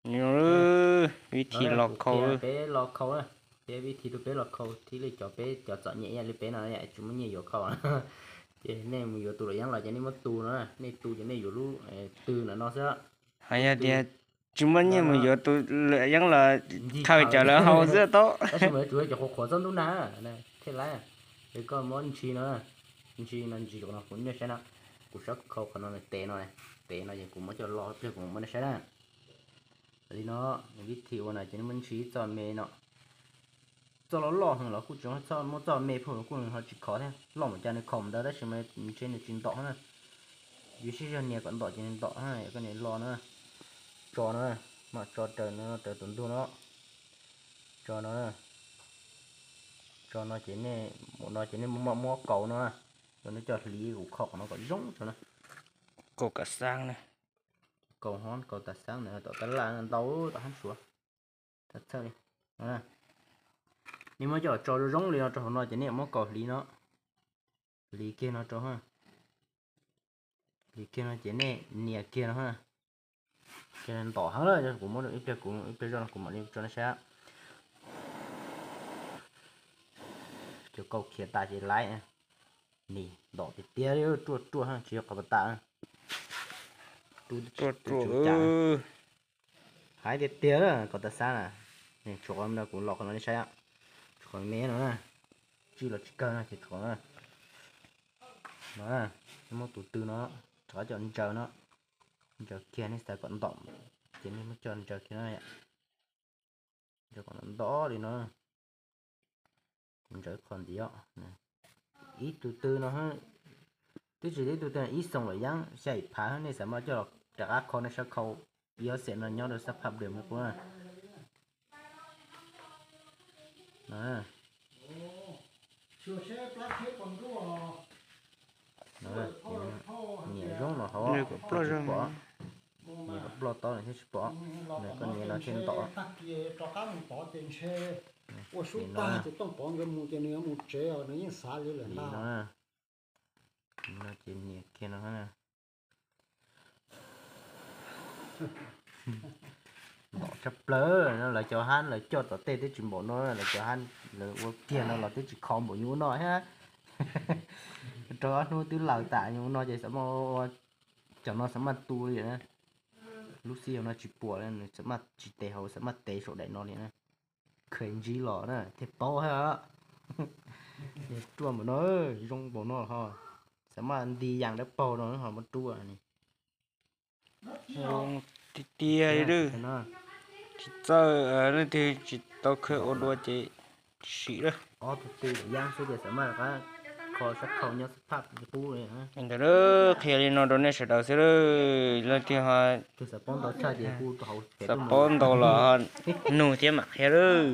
Nws, vib thim los khau, peb los khau, peb vib thim rau peb los khau thiaj li cov peb cov txom nyem ib yam li peb no tsis muaj nyiaj yuav khau. Ces nej mus yuav tus luam yeeb los ces nej muab tu no, nej tu ces nej yuav lub twg no xwb. Hais yog tias tsis muaj nyiaj mus yuav tus luam yeeb los khaws cov lawv haus xwb tau. Tab sis mas yuav tsum yog cov qhuav qhuav txob ntub nag thiaj laiv. Es koj muab ntshis no, ntshis no, ntshis no kuv nej saib na, kuv sab khau qhov no tes no, tes no ces kuv muab coj los ib pliag kuv muab nej saib na. Li no, vib thim ua no ces nej muab ntshis txoj me no, txoj loj loj heev los kuj tsis muab txoj me phauj los kuj ho tsis khov thiab, loj mus cas nws khov ntawd tab sis mas ntshe nws tsis ntom na. Yuav sib zog nias kom ntom ces nws ntom, koj nias los na, tso no, mam tso raws no, raws tus ntug no, tso no, tso no ces nej, mus no ces nej muab kaus no, nej coj hliv kuv kho qhov no kom zoo tso na. Kaus kam xab na, kaus ho kaus tas xab ntawd tom tab laj ntau tom hab suav. Txhawj li, nej muab coj tso zoo zoo li no rau hauv no ces nej muab kaus hliv no, hliv kiag no rau, hliv kiag no ces nej nias kiag no, ntom heev lawm, kuv muab ib pliag, kuv ib pliag zoj no kuv mam li tso nej saib. Cov kaus khiav tas ces laiv, nim ntom tiag tiag li, ruaj ruaj tsis yog qhov pas tas. Ruaj ruaj. Hais tiag tiag, kaus tas xab na, tshuav qhov no kuv los qhov no nej saib, tshuav qhov me no, tsij los tsis kawg no ces tshuav no, muab tus tw no, rov qab coj ntsaws no, ntsaws kiag nej xav kom ntom, ces nej muab coj ntsaws kiag no, ntsaws kom ntom li no. Kuv ntsaws qhov ntiav, ib tug tw no, twb tsis ib tug tw, ib xoom luam yeeb xya yim phav, nej xav mas coj rov qab kho nej sab khau, ib ob xees no nyob rau xab phaj nplej mus kuv. Nias zoo los hauv, nias kom ploj tau nws thiaj tsis pom, koj nias no thiaj ntom. Ua sub tag ces Tooj Pov nkawd mus ces nws yuav mus tsev os, nws yeej xav li lawm ntag. No ces nias kiag no. Ntom tshaj plaws no, lawv cov hab lawv coj tom tej twb tsis npaum no, lawv cov hab lawv ua kiag no los twb tsis kho npaum yus ua no thiab. Rau ob hnub twb laws tas, yus ua no ces xav mas ua, cov no xav mas tu li na. Lub xib hawm no tsis puas, nws xav mas tsis tes hauv, xav mas tes saum daim no li na. Kheev ntsib los na thiaj paub thiab. Ruaj npaum no, zoo npaum no ho, xav mas nti yas dawb paug no ho muab ruaj ni. Zoo tiag tiag li. Tsis txawj, leej twg tsis tau khaws ua dua ces tsis sim lawm. Ob tug tw yam xwb ces xav mas rov qab kho sab khau nyob xab phaj qub li. Ntawd qhia li no rau nej sawv daws xwb lawm, leej twg ho xav paub ntau los nug thiab mam qhia lawm.